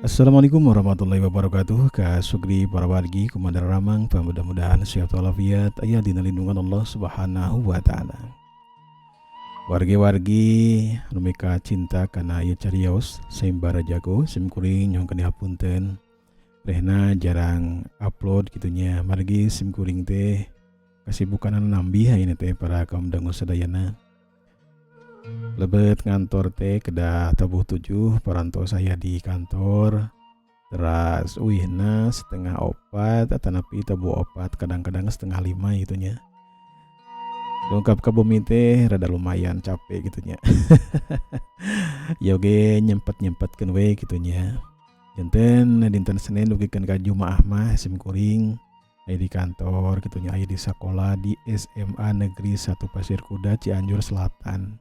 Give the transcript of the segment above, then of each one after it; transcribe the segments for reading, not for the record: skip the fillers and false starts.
Assalamualaikum warahmatullahi wabarakatuh. Ka Sugri para wargi, kumaha daramang? Mudah-mudahan sehat walafiat, aya dina lindungan Allah Subhanahu wa taala. Wargi-wargi anu mika cinta kana ieu carios Saimbara Jago, sim kuring nyuhunkeun hapunten rehna jarang upload kitu nya, margi sim kuring teh kasibukan anu nambih ayeuna teh. Para kaum dangu sadayana, lebet ngantor teh kedah tabuh 7 parantos saya di kantor, teras uihna 3.30 atanapi tabuh 4, kadang-kadang 4.30 gitu nya. Dongkap ka bumi teh rada lumayan capek gitu nya, ya oge nyempet-nyempetkeun we gitu nya. Janten dinten Senin dugikeun ka Jumaah mah sim kuring aya di kantor gitu nya, aya di sakola di SMA Negeri 1 Pasir Kuda, Cianjur Selatan.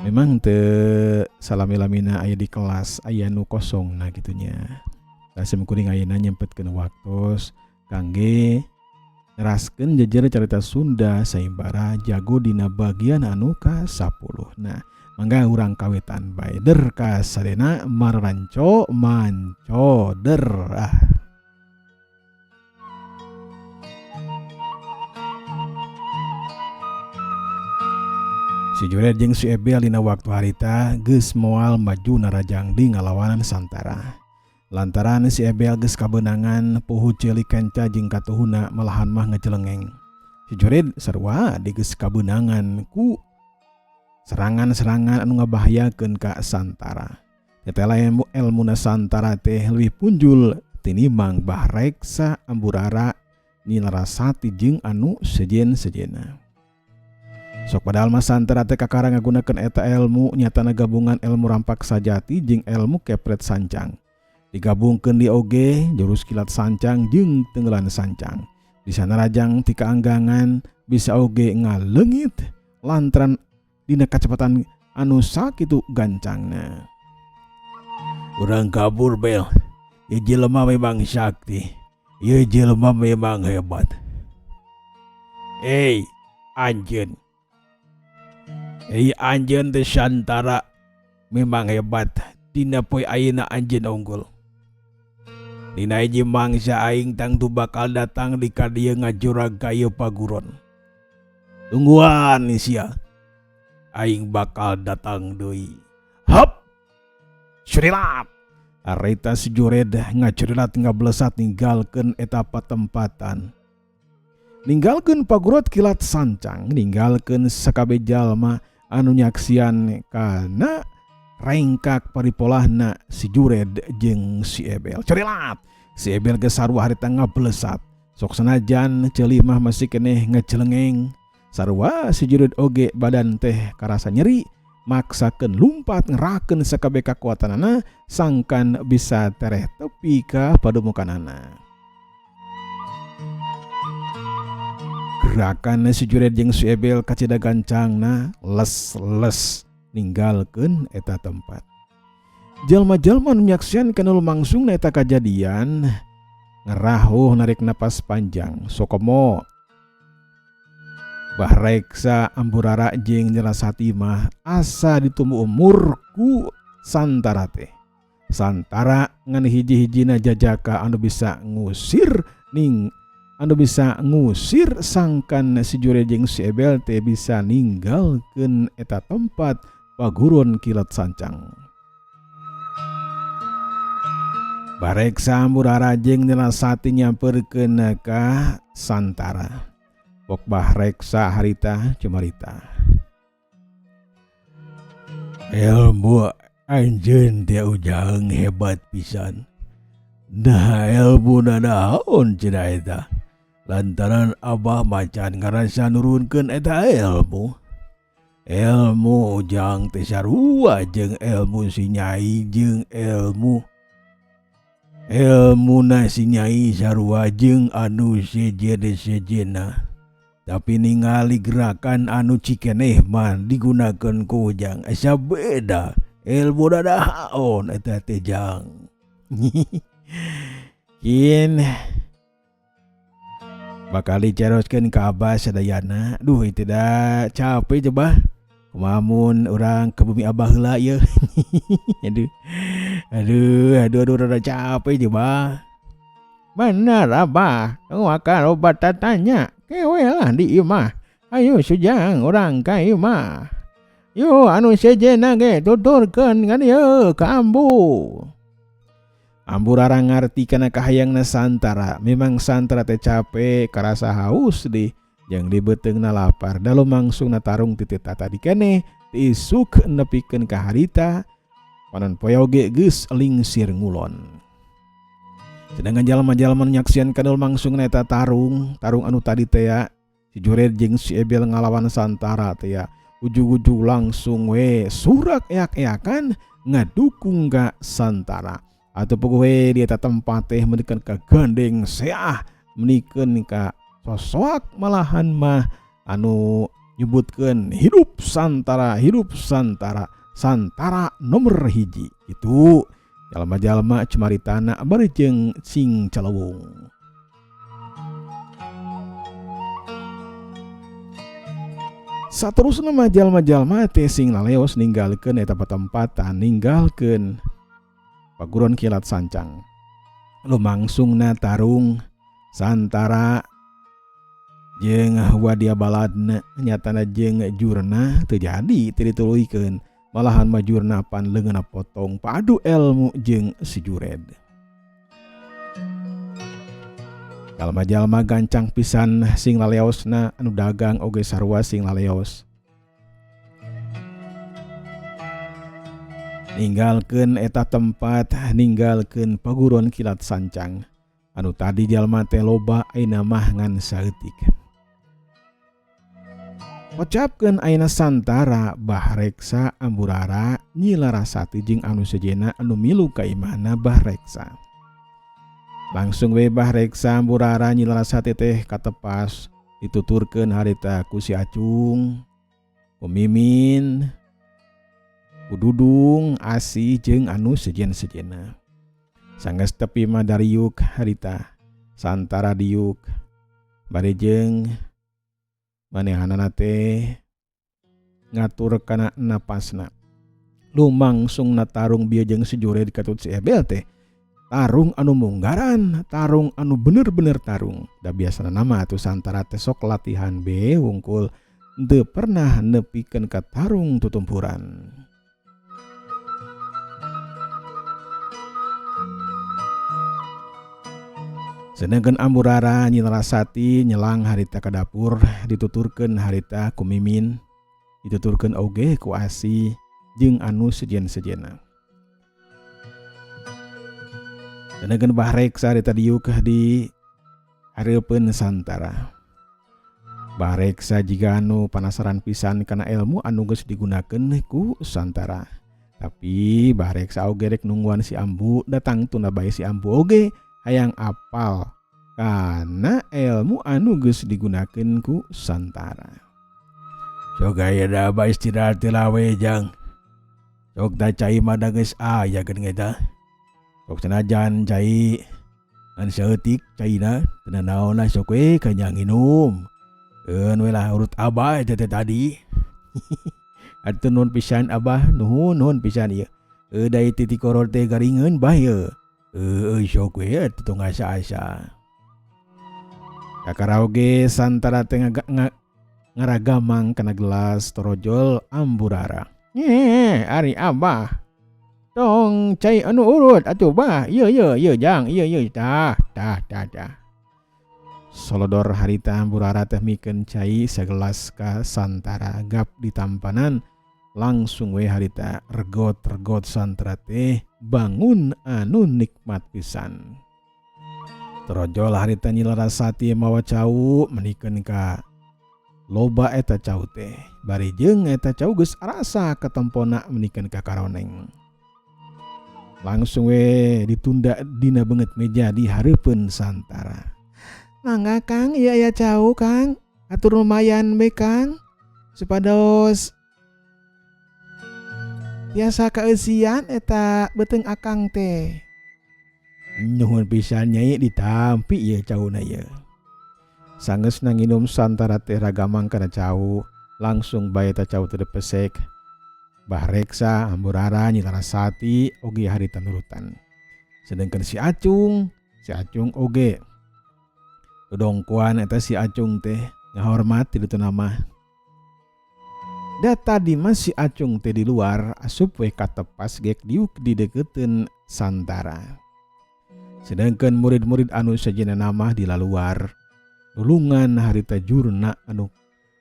Memang teu salami-lamina aya di kelas, aya nu kosong nah gitu nya. Nah, sim kuring ayeuna nyempetkeun waktos kangge neraskeun jejer carita Sunda Saimbara Jago dina bagian anu ka-10. Nah, mangga urang kawitan bae der kasadena mararanco manco der ah. Si Jured jeung si Ebel dina waktu harita geus moal maju narajang di ngalawanan Santara. Lantaran si Ebel geus kabeunangan puhu ceuli kenca jeung katuhuna, malahan mah ngejelengeng. Si Jured sarua di geus kabeunangan ku serangan-serangan anu ngabahayakeun ka Santara. Tetela elmuna Santara teh leuwih punjul tinimbang Bahreksa, Amburara, Nyi Larasati jeung anu sejen-sejenna. Sok padahal mah Santara teh kakara ngagunakeun eta elmu, nyatana gabungan elmu rampak sajati jeung elmu kepret sancang. Digabungkeun di oge jurus kilat sancang jeung tenggelan sancang. Bisa narajang ti kaanggangan, bisa oge ngaleungit lantaran dina kacepatan anu sakitu gancangna. Urang kabur, Bel. Ieu jelema memang sakti. Ieu jelema memang hebat. Hei, anjeun. Hei, anjeun teh Santara memang hebat. Dina poe ayeuna anjeun unggul. Dina hiji mangsa aing tangtu bakal datang di kadieu ngajurag ka ieu paguron. Tungguan sia. Aing bakal datang deui. Hop! Curilat! Areta si Jured ngacurilat ngablesat ninggalkeun eta patempatan. Ninggalkeun pagurot kilat sancang, ninggalkeun sakabe jalma anu nyaksian kana rengkak paripolahna si Jured jeung si Ebel. Curilat! Si Ebel geus sarua harita ngablesat. Sok sanajan ceuli mah masih keneh ngecelengeng. Sarua si Jured oge badan teh karasa nyeri, maksakeun lumpat ngerakeun sakabe kakuatanana sangkan bisa tereh tepi ka padumukanana. Gerakan si Jured jeung si Ebel kacida gancangna, les-les ninggalkeun eta tempat. Jalma-jalma nu nyaksian kana lumangsungna eta kajadian ngerahuh narik napas panjang. Sokomo Bahreksa, Amburara jeung Nyerasati mah asa ditumbu umur ku Santara teh. Santara ngan hiji-hijina jajaka anu bisa ngusir ning anu bisa ngusir sangkan si Jured jeung si Ebel teh bisa ninggalkeun eta tempat paguron kilat sancang. Bareksa, Amburara jeung Nyerasati nyamperkeun ka Santara. Pok Bahreksa harita cumarita. Ilmu anjeun teh, Ujang, hebat pisan. Nah, ilmu naon cenah eta? Lantaran Abah macan ngarasa nurunkeun eta ilmu. Ilmu Ujang teh sarua jeung ilmu si Nyai, jeung ilmu ilmuna si Nyai sarua jeung anu sejen-sejenna. Tapi ningali gerakan anu cikeneh mah digunakeun ku Ujang asa beda. Ilmu nanaon eta teh, Jang? Kin bakal dicaroskeun ka Abah sadayana. Duh, itu dah capek coba. Kumaha mun urang ke bumi Abah heula ieu? Aduh. Aduh, aduh, aduh, rada capek je bah. Benar abah, makan obat tatanya. Kewe lah di imah. Ayo sujang urang ka imah. Yo anu sejenna ge tuturkeun ka dieu ka ambu. Ambu rara ngarti kana kahayangna Santara. Memang Santara teh capek, karasa haus di jeung di beuteungna lapar. Da lumangsungna tarung ti teu tatadi keneh, ti isuk nepikeun ka harita. Panon poe oge geus lingsir ngulon. Sedangkan jalma-jalma nu nyaksian kana lumangsungna eta tarung, tarung anu tadi teh ya, si Jured jeung si Ebel ngalawan Santara teh ya. Ujug-ujug langsung we surak eak-eakan ngadukung ka Santara. Atau puguh we di eta tempat teh menikeun ka gandeng seah, menikeun ka sosoak malahan mah anu nyebutkeun hidup Santara, hidup Santara, Santara nomor hiji. Itu jalma-jalma cumaritana bari jeung sing calewung. Saterusna mah jalma-jalma teh sing laleos ninggalkeun eta patempatan, ninggalkeun paguron kilat sancang. Lumangsungna tarung Santara jeung wadia baladna nyatana jeung jurna teu jadi teu dituluykeun. Malahan mah jurna pan leungeunna potong padu elmu jeung si Jured. Jalma-jalma gancang pisan sing laleosna anu dagang oge sarua sing laleos. Ninggalkeun eta tempat, ninggalkeun paguron kilat sancang. Anu tadi jalma teh loba ayeuna mah ngan saeutik. Kocapkeun ayeuna Santara Bahreksa Amburara Nyi Larasati jeung anu sejenna anu milu ka imahna Bahreksa. Langsung we Bahreksa Amburara Nyi Larasati teh katepas dituturkeun harita ku si Acung, ku Mimin, ku Dudung, Asih jeung anu sejen-sejenna. Sanggeus tepi mah dariuk harita Santara diuk bari jeung manehanana teh ngatur kana napasna. Lumangsungna tarung bieu jeung si Jured katut si Ebel teh. Tarung anu munggaran, tarung anu bener-bener tarung. Da biasana nama atuh Santara teh sok latihan be wungkul teu pernah nepikeun ka tarung tutumpuran. Sedangkan Amburara Nyi Larasati nyelang harita ka dapur dituturkeun harita ku Mimin, dituturkeun oge ku Asih jeung anu sejen-sejenna. Sedangkan Bahreksa harita diuk di hareupeun Santara. Bahreksa jiga anu panasaran pisan kana ilmu anu geus digunakeun ku Santara. Tapi Bahreksa oge rek nungguan si Ambu datang tunda bae si Ambu oge hayang apal kana ilmu anu geus digunakeun ku Santara. Sok aya da abah istirahat teh lawe jang. Sok da cai mah da geus aya geuning eta. Sok sanajan cai ngan saeutik caina teu nanaon lah sok we kanyang nginum. Eun we lah urut abah eta teh tadi. Atuh nuhun pisan abah, nuhun nuhun pisan ieu. Dai titi koror teh garingeun bah ieu. Eueuh sok we atuh tong asa-asa. Kakara oge Santara teh ngaragamang kana gelas torojol Amburara. Nyeh, ari abah. Tong cai anu urut atuh bah. Ieu ieu ieu jang, ieu ieu tah tah tah tah. Solodor harita Amburara teh mikeun cai sagelas ka Santara gap ditampanan. Langsung we harita regot-regot Santara teh bangun anu nikmat pisan. Torojol harita Nyi Larasati mawa cau menikeun ka loba eta cau teh. Bari jeung eta cau geus arasa katempona menikeun ka karoneng. Langsung we ditunda dina beungeut meja di hareupeun Santara. Mangga Kang, ieu aya cau Kang. Atur lumayan we Kang. Supados tiasa kaeusian eta beuteung akang teh. Nuhun pisan nyai ditampi ieu cauna ieu. Sangeusna nginum Santara teh ragamang kana cau, langsung bae eta cau teh dipesek. Bah Reksa, Amburara, Nyi Larasati oge harita nurutan. Sedengkeun si Acung, si Acung oge dongkoan eta si Acung teh ngahormat ti dituna mah. Da tadi mah si Acung teh di luar asup we katepas gek diuk dideukeuteun Santara. Sedangkan murid-murid anu sejenna mah di laluar nulungan harita jurna anu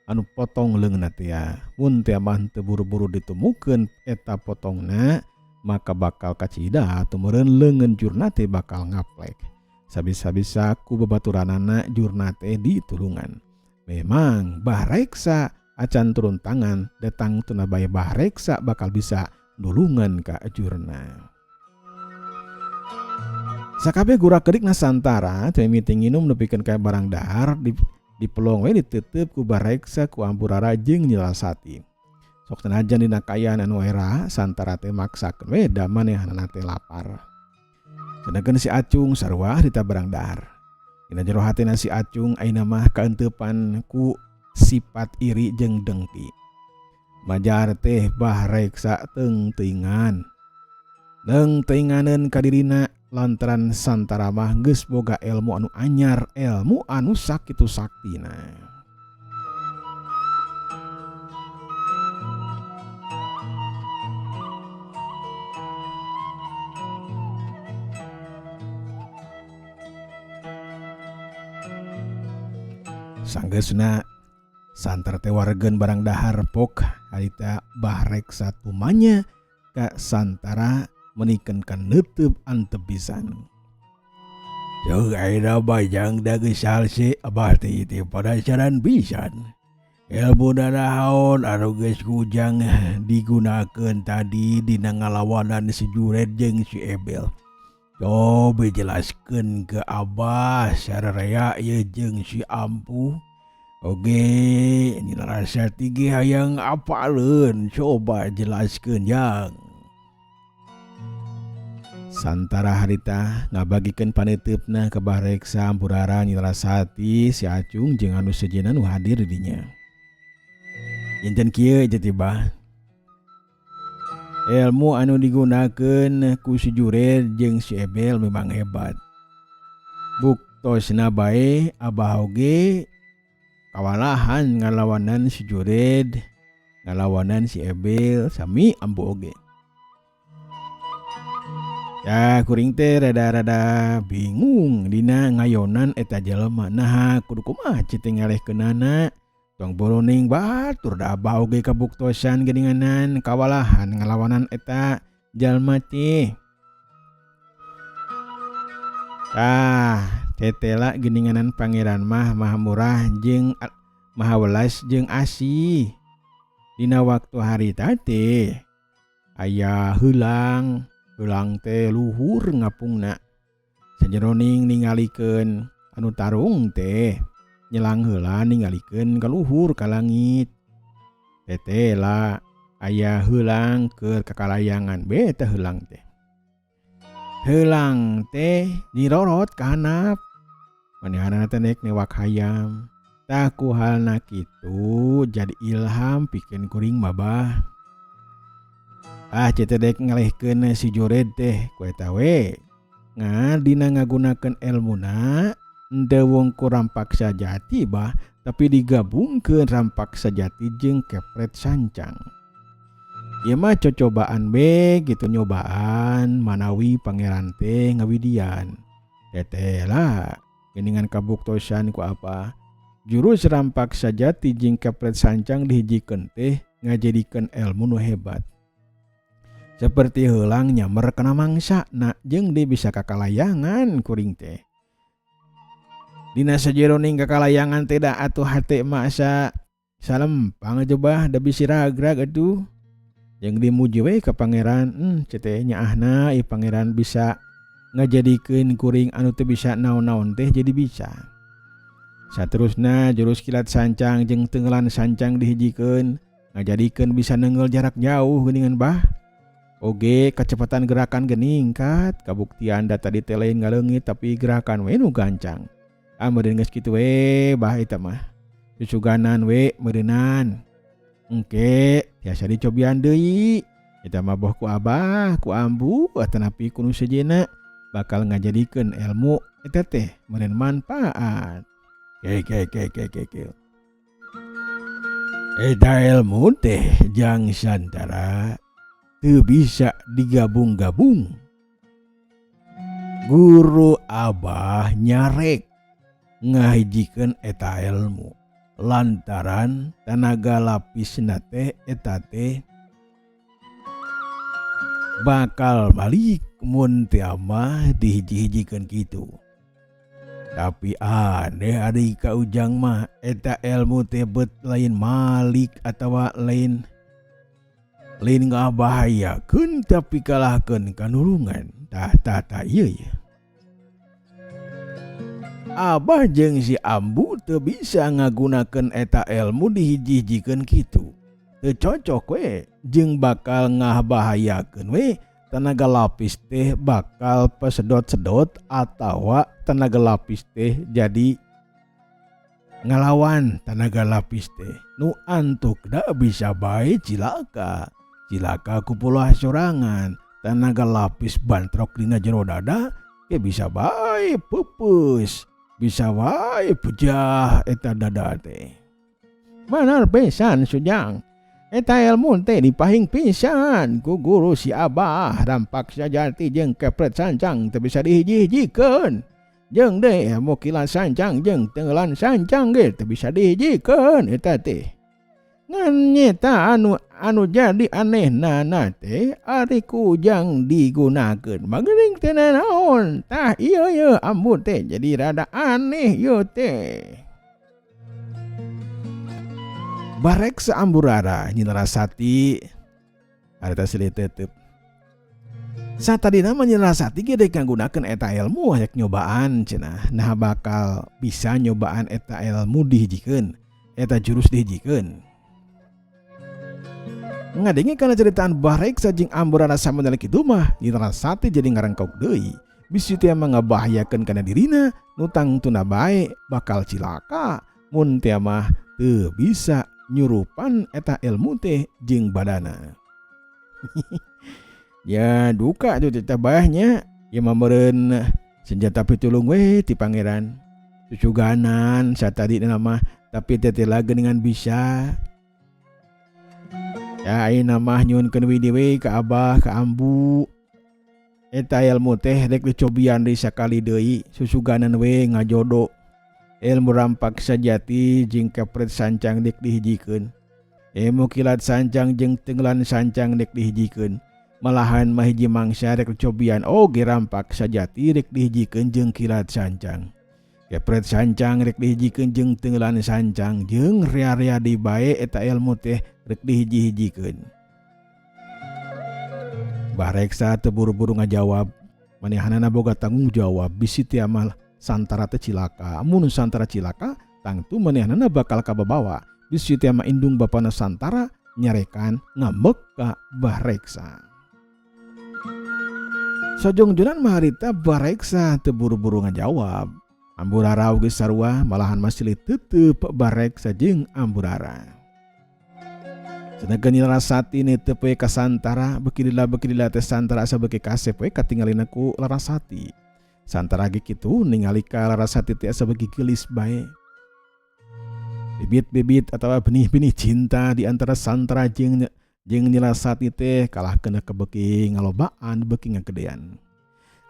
anu potong leungeunna teh ya. Mun teh mah teu buru-buru ditumukeun eta potongna maka bakal kacida atau meureun leungeun jurna teh bakal ngaplek. Sabisa-bisa ku babaturanana jurna teh ditulungan. Memang Bah Reksa acan turun tangan datang tuna bae Bah Reksa bakal bisa nulungan ka jurna. Sakabeh gurak gerik na Santara teh mimiti nginum nepikeun ka barang dahar di dipelong we diteuteup ku Bah Reksa ku Ampurara jeung Nyi Larasati. Sok sanajan dina kaayaan anu era Santara teh maksakeun we da manehanana teh lapar. Sedangkeun si Acung sarua harita barang dahar. Dina jero hatena si Acung ayeuna mah kaenteupan ku sifat iri jeung dengki. Majar teh Bah Reksa teungteuingan. Neungteuinganeun ka dirina lantaran Santara mah geus boga ilmu anu anyar, ilmu anu sakitu saktina. Sanggeusna Santara teh waregeun barang dahar pok harita Bah Reksa tumanya ka Santara menikeun ka neuteup antep pisan. Ceuk ayeuna mah jang da geus salse abah teh teh panasaran pisan. Ilmu nanaon anu geus kujang digunakeun tadi dina ngalawanan si Jured jeung si Ebel. Cobi jelaskeun ke abah sararea ieu jeung si Ampuh. Oge Nyi Larasati ge hayang apaleun, coba jelaskeun jang. Santara harita ngabagikeun paneuteup ka Bah Reksa, Ampurara, Nyi Larasati, si Acung jeung anu sejenna nu hadir di dinya. Janten kieu jadi bah. Ilmu anu digunakeun ku si Jured jeung si Ebel memang hebat. Buktosna bae abah oge kawalahan ngalawanan si Jured, ngalawanan si Ebel sami ambu oge. Ya kuring teh rada-rada bingung dina ngayonan eta jelema naha kudu kumaha ceu teh ngalehkeunana. Tong boroning batur da abah oge kabuktosan geuninganan kawalahan ngalawanan eta jalma teh. Tah tetela geuninganan pangeran mah maha murah jeung maha welas jeung asih. Dina waktu harita teh aya heulang, heulang teh luhur ngapungna. Sajeroning ningalikeun anu tarung teh nyelang heula ningalikeun ka luhur ka langit. Tetela aya heulang keur kakalayangan be teh heulang teh. Heulang teh nyirorot ka handap. Manehanana teh nek newak hayam. Tah ku halna kitu jadi ilham pikeun kuring mah bah. Ah ceu teh dek ngalehkeun si Jured teh ku eta we. Ngan dina ngagunakeun elmuna henteu wungkul rampak sajati bah, tapi digabungkeun rampak sajati jeung kepret sancang. Ieu mah cocobaan be gitu nyobaan manawi pangeran teh ngawidian. Teteh lah geuningan kabuktosan ku apa. Jurus rampak sajati jeung kepret sancang dihijikeun teh ngajadikeun elmu nu hebat. Seperti heulang nyamer kana mangsa na jeung deui bisa kakalayangan kuring teh. Dina sajeroning kakalayangan teh da atuh hate mah asa salempang aja bah da bisi ragrag atuh. Jeung dimuji we ka pangeran, ceu teh nyaahna ieu pangeran bisa ngajadikeun kuring anu teu bisa naon-naon teh jadi bisa. Saterusna jurus kilat sancang jeung tenggelan sancang dihijikeun ngajadikeun bisa nenggel jarak jauh geuningan bah. Oge kecepatan gerakan ge ningkat, kabuktian da tadi teh lain ngaleungit tapi gerakan we nu gancang. Ah meureun geus kitu we bah eta mah. Susuganan we meureunan. Engke tiasa dicobian deui eta mah boh ku abah ku ambu atanapi ku nu sejenna bakal ngajadikeun ilmu eta teh meureun manfaat. Ke ke ke ke ke ke. Eta ilmu teh jang Santara teu bisa digabung-gabung. Guru abah nyarek ngahijikeun eta ilmu lantaran tanaga lapisna teh eta teh bakal balik mun teh mah dihiji-hijikeun kitu. Tapi aneh ari ka Ujang mah eta ilmu teh bet lain malik atawa lain lain ngabahayakeun tapi kalahkeun kanulungan. Tah tah tah ieu ye. Abah jeung si Ambu teu bisa ngagunakeun eta ilmu dihiji-hijikeun kitu. Teu cocok we jeung bakal ngabahayakeun we tenaga lapis teh bakal pesedot-sedot atawa tenaga lapis teh jadi ngalawan tenaga lapis teh nu antukna bisa bae cilaka. Cilaka ku polah sorangan tenaga lapis bantrok dina jero dada ke bisa bae peupeus bisa wae pejah eta dada teh. Bener pisan Sujang. Eta ilmu teh dipahing pisan ku guru si abah rampak sajati jeung kepret sancang teu bisa dihiji-hijikeun. Jeung deui ilmu kilat sancang jeung tenggelan sancang ge teu bisa dihijikeun eta teh. Ngan nyeta anu jadi anehna teh ari ku Ujang digunakeun mah geuning teu nanaon. Tah ieu ye ambu teh jadi rada aneh ieu teh. Bareksa Amburara Nyi Larasati harita silih tetep. Satadina mah Nyi Larasati ge dek ngagunakeun eta ilmu hayang nyobaan cenah. Nah bakal bisa nyobaan eta ilmu dihijikeun, eta jurus dihijikeun. Ngadenge kana ceritaan Bareksa jeung Amburara samanala kitu mah Nyi Larasati jadi ngarengkok deui. Bisi teh mah ngabahayakeun kana dirina nu tangtuna bae bakal cilaka mun teh mah teu bisa nyurupan eta ilmu teh jeung badana. Ya duka tuh teh bahnya ya mah meureun senjata pitulung we ti pangeran. Susuganan satadina mah tapi teh teh geuningan bisa. Ya ayeuna mah nyuhunkeun we deui ka abah ka ambu. Eta ilmu teh rek dicobian deui sakali deui susuganan we ngajodo. Ilmu rampak sajati jeung kepret sancang dek dihijikeun. Ilmu kilat sancang jeung tenggelan sancang dek dihijikeun. Malahan mah hiji mangsa rek dicobian oge rampak sajati rek dihijikeun jeung kilat sancang. Kepret sancang rek dihijikeun jeung tenggelan sancang jeung rea-rea deui bae eta ilmu teh rek dihiji-hijikeun. Bareksa teu buru-buru ngajawab, manehanana boga tanggung jawab bisi teh mah Santara teh cilaka. Mun Santara cilaka tangtu manehanana bakal kababawa. Bisi teh mah indung bapana Santara nyarekan ngambek ka Bareksa. Sajongjonan mah harita Bareksa teu buru-buru ngajawab. Amburara oge sarua malahan masih tetep Bareksa jeung Amburara. Sedangkan Nyi Larasati teu poe ka Santara beuki lila teh Santara asa beuki kasep we katingalina ku Larasati. Santara ge kitu ningali ka Larasati teh asa beuki geulis bae. Bibit-bibit atawa benih-benih cinta di antara Santara jeung Nyi Larasati teh kalah kena kebeuki ngalobaan beuki ngagedean.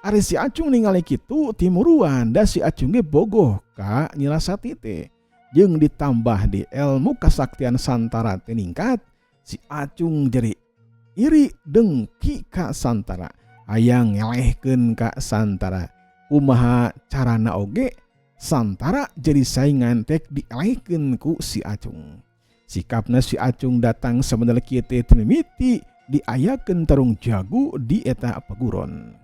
Ari si Acung ningali kitu timuruan da si Acung ge bogoh ka Nyi Larasati teh. Jeung ditambah di ilmu kasaktian Santara teh ningkat, si Acung jadi iri dengki ka Santara, hayang ngelehkeun ka Santara. Kumaha carana oge Santara jadi saingan tek dielehkeun ku si Acung. Sikapna si Acung datang sabenerna kieu teh mimiti diayakeun tarung jago di eta paguron.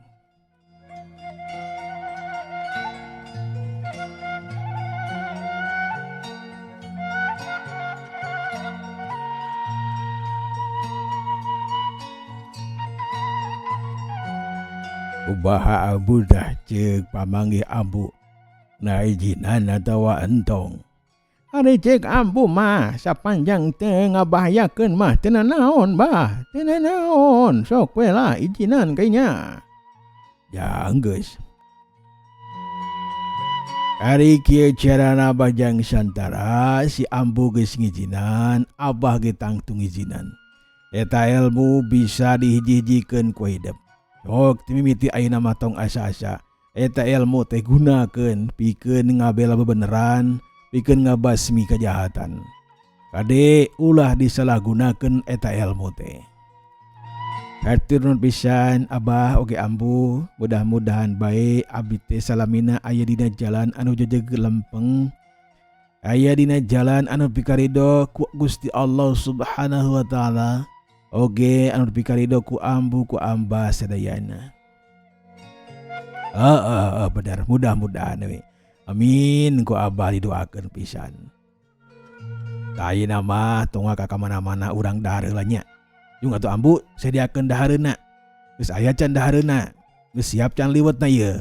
Kumaha ambu dah ceuk pamanggih ambu. Na ijinan atawa entong. Ari cek ambu mah sapanjang teu ngabahayakeun mah teu nanaon bah, teu nanaon sok we lah ijinan ka inya. Ya geus. Ari kieu carana Bajang Santara si ambu geus ngijinan, abah ge tangtu ngijinan. Eta ilmu bisa dihiji-hijikeun ku hidep. Sok ti mimiti ayeuna mah tong asa-asa. Eta ilmu teh gunakeun pikeun ngabela bebeneran, pikeun ngabasmi kejahatan. Kade ulah disalahgunakeun eta ilmu teh. Hatur nuhun pisan abah oge ambu, mudah-mudahan bae abdi teh salamina aya dina jalan anu jejeg lempeng, aya dina jalan anu pikarido ku Gusti Allah Subhanahu wa taala, oge anu pikarido ku ambu ku amba sadayana. Heeh, bener, mudah-mudahan we. Amin ku abah didoakeun pisan. Tah ayeuna mah tong ka mana-mana urang dahar heula nya. Jung atuh ambu sediakeun dahareunna. Geus aya can dahareunna? Geus siap can liwetna ieu?